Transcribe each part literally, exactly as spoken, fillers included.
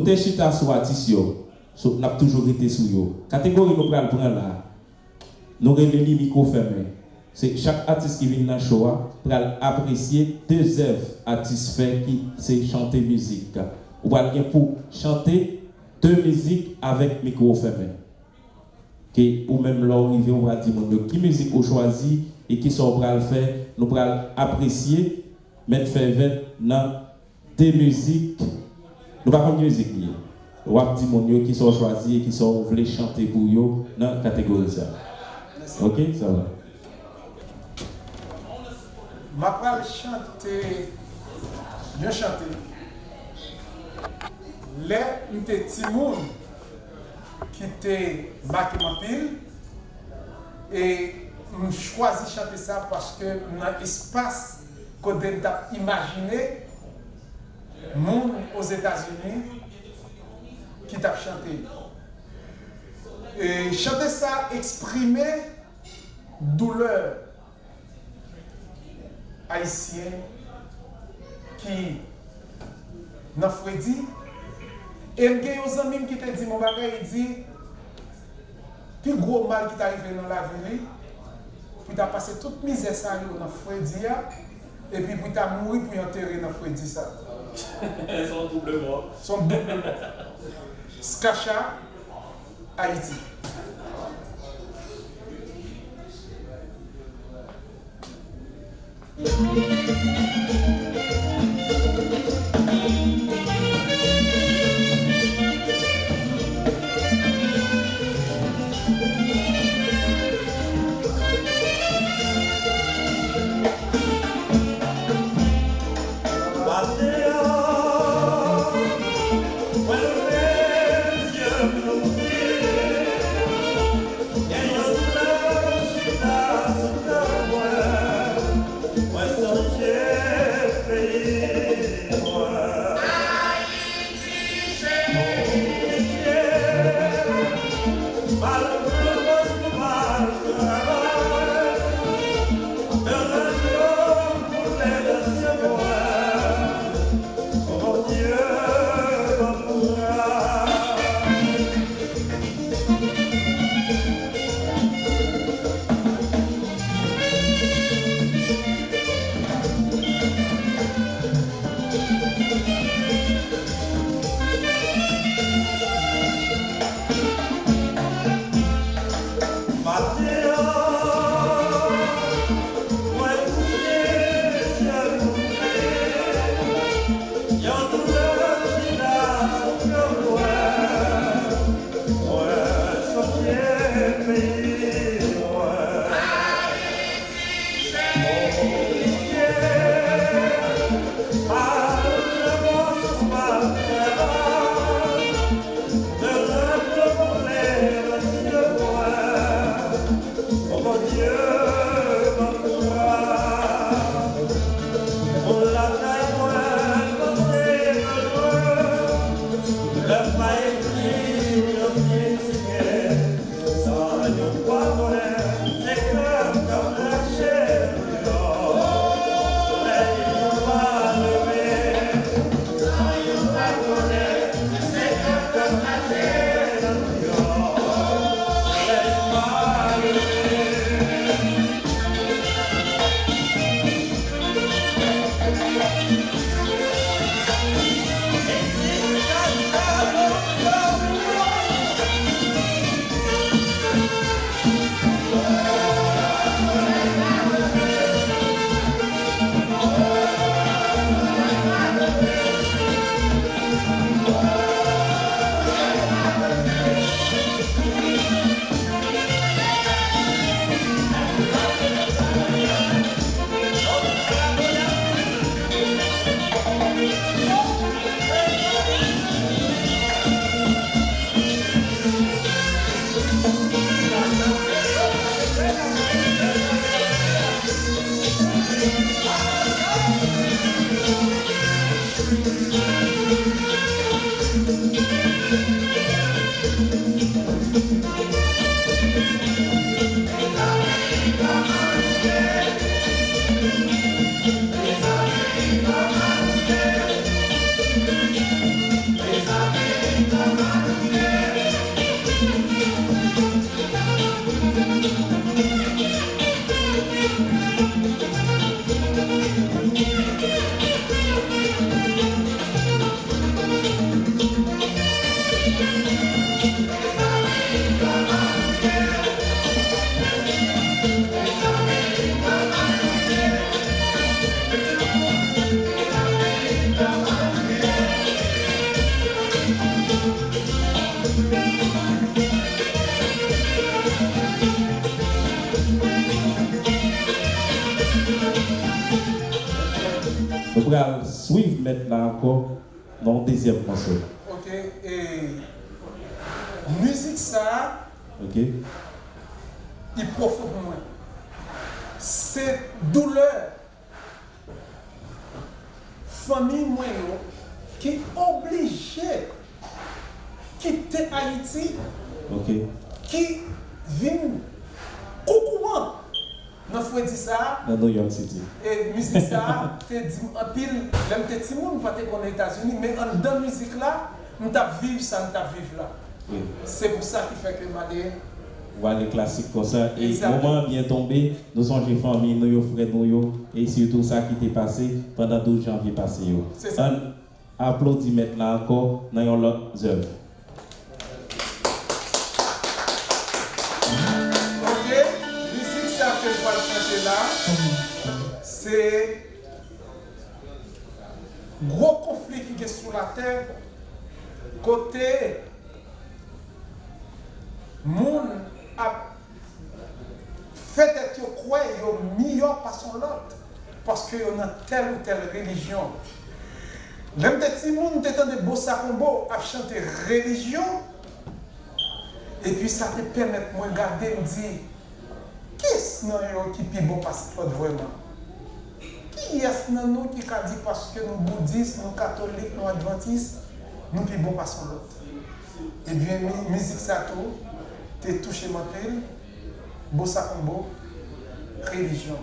te chita sou atis yo. So, n ap toujou rete sou yo. Kategori nou pral pran la, nou rele li mikwo fèmen. Se chak atis ki vin nan show a pral apresye de zèv atis fè ki se chante mizik. Ou pral gen pou chante de mizik avèk mikwo fèmen. Ke ou menm lè w rive, ou pral di moun yo ki mizik ou chwazi e kisa w pral fè. Nou pral apresye Mèt Fèvèt nan de mizik. Nou pa konn ki mizik li ye. W ap di moun yo kisa w chwazi e kisa w vle chante pou yo nan kategori sa. Ok, sa va. M ap pral chante yon chante. Lè m te timoun, ki te make m anpil, e m chwazi chante sa paske m nan espas kote m t ap imajine moun Ozetazini ki t ap chante. E chante sa eksprime doulè ayisyen ki nan fredi. E m gen yon zanmi m ki te di m yon bagay, li di, pi gwo mal ki ta rive nan lavi li, pou li ta pase tout mizè sa yo nan fredi a, epi pou li ta mouri, pou yo antere nan fredi sa. Se yon double mò. Se yon double mò. Skacha, Ayiti. Pral swiv mèt la ankò nan yon dezyèm mòso. Ok, e mizik sa a, ok, li pwofon pou mwen. Se doulè fanmi mwen yo ki oblije kite Ayiti, ok, ki vin koukouman nan fredi sa a. Nan New York City. E mizik sa a te di m anpil lè m te timoun, m pa te konn Etazini, men anndan mizik la, m t ap viv sa m t ap viv la. Wi. Se pou sa ki fè ke m ale. Ou ale klasik konsa, e moman an byen tonbe, nou sonje fanmi nou yo, frè nou yo, e sitou sa ki te pase pandan douz janvye pase yo. Se sa. Ann aplodi mèt la ankò nan yon lòt zèv. Ok, mizik sa ke m pral chante la, se gwo konfli ki gen sou latè, kote moun ap fè tèt yo kwè yo miyò pase yon lòt, paske yo nan tèl ou tèl relijyon. Lè m te timoun, m te tande Bossa Combo ap chante relijyon, epi sa te pèmèt mwen gade, m di, kiyès nan yo ki pi bon pase lòt vrèman? Kiyès nan nou ki ka di paske nou boudis, nou katolik, nou advantis, nou pi bon pase yon lòt? Ebyen, mi-, mizik sa tou te touche m anpil. Bossa Combo, relijyon.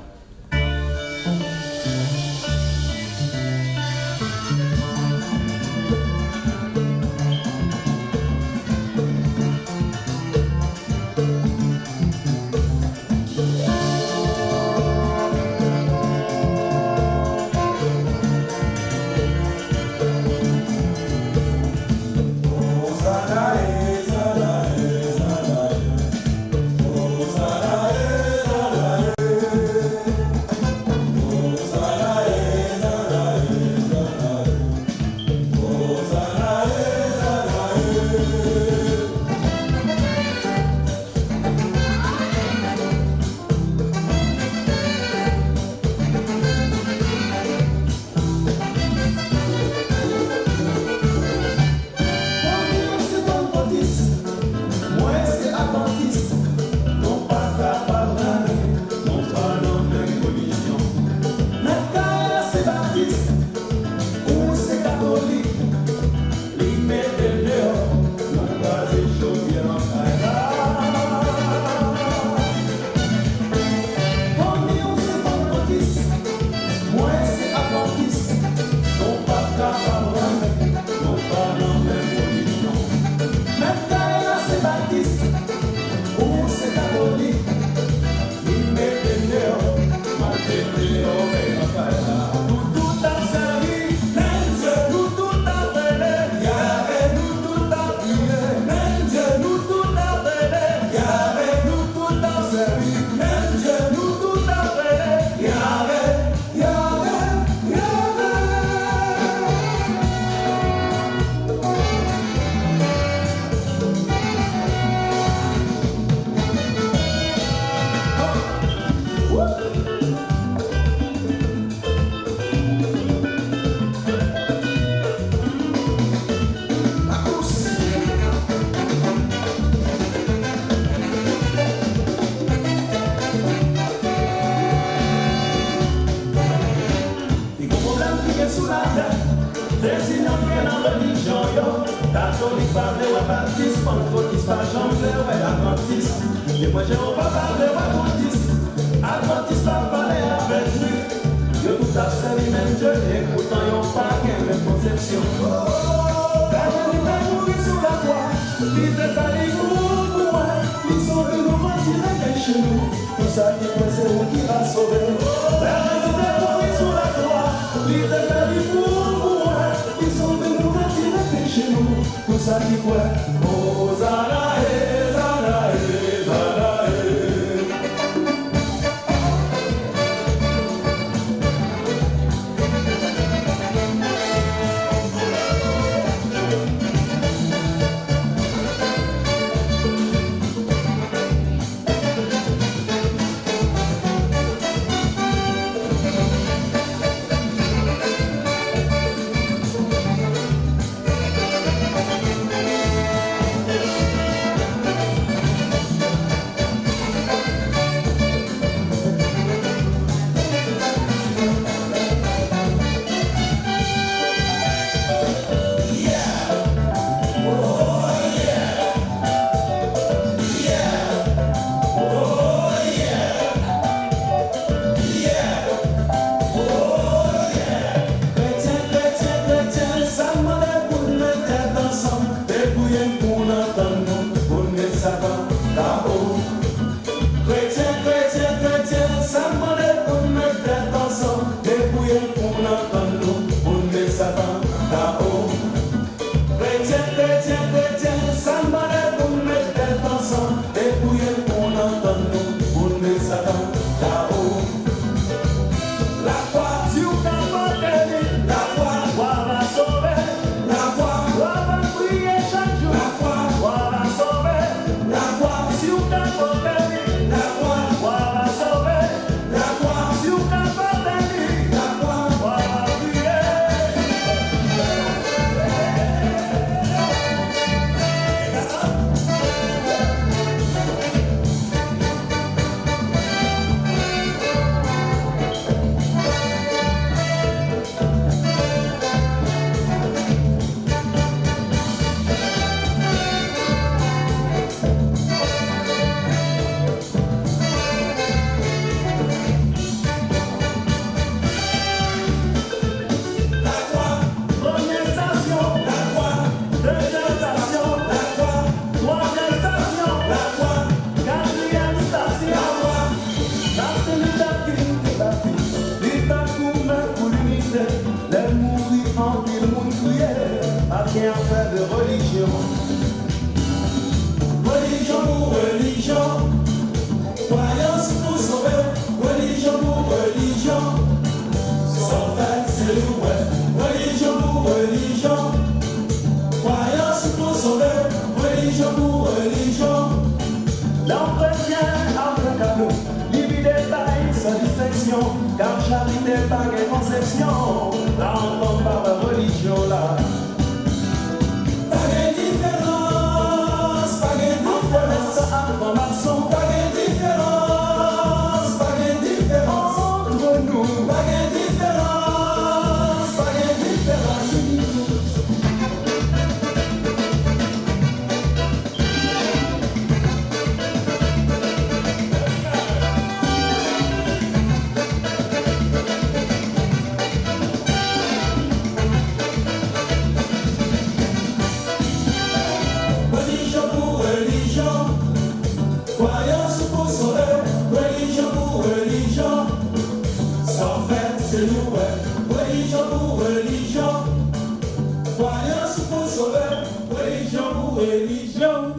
Fanmi, mwen se pannkotis, mwen se advantis, nou pa kapab rale, nou pa nan menm relijyon. Mèt kay la se batis, ou se katolik, li mete m deyò, nou kraze chodyè nan kay la. Fanmi, ou se pannkotis, mwen se advantis, nou pa kapab rale, nou pa nan menm relijyon. Mèt kay la se batis, ou se katolik, li mete m deyò, m al mete deyò, men nan kay la. Nou tout ap sèvi menm Dye, nou tout ap rele Yahvé, nou tout ap priye menm Dye, nou tout ap rele Yahvé, nou tout ap sèvi menm Dye, nou tout ap rele Yahvé, Yahvé, Yahvé. Pi gwo pwoblèm ki gen sou latè, dezinyon ki gen nan relijyon yo. Katolik pa vle wè batis, pannkotis pa janm vle wè advantis. Temwen Jewova pa vle wè boudis, advantis pa pale avèk jwif. Yo tout ap sèvi menm Dye, e poutan yo pa gen menm konsepsyon. Lè Jezi te mouri sou lakwa, li te fè li pou ou, pou mwen, li sove nou, retire peche nou. Pou sa ki kwè, se ou ki va sove. Lè Jezi te mouri sou lakwa, li te fè li pou ou, pou mwen, li sove nou, retire peche nou. Pou sa ki kwè, Ozana, e, Zana, e, Zana, e. Kwayans pou sove, relijyon pou relijyon. Sa w fè, se li w wè. Relijyon pou relijyon. Kwayans pou sove, relijyon pou relijyon. Lè yon kretyen ap fè kado, li vide bay san distenksyon, kab charite pa gen konsepsyon. Lè yon fanm pa wè relijyon la. Pa gen diferans, pa gen diferans. Frè sa ak franmason. Pa gen diferans, pa gen diferans. Antre nou. Pa gen diferans, pa gen diferans. Relijyon pou relijyon, kwayans pou sove, relijyon pou relijyon. Sa w fè, se li w wè, relijyon pou relijyon. Kwayans pou sove, relijyon pou relijyon.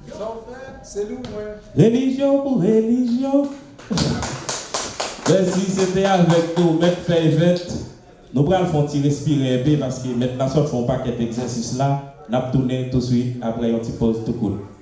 Sa w fè, se li w wè. Relijyon pou relijyon. Mèsi, se te avèk nou, Mèt Fèy Vèt. Nou pral fè yon ti respire enpe paske Mèt la sot fè yon pakèt egzèsis la. N ap tounen touswit apre yon ti poz tou kout.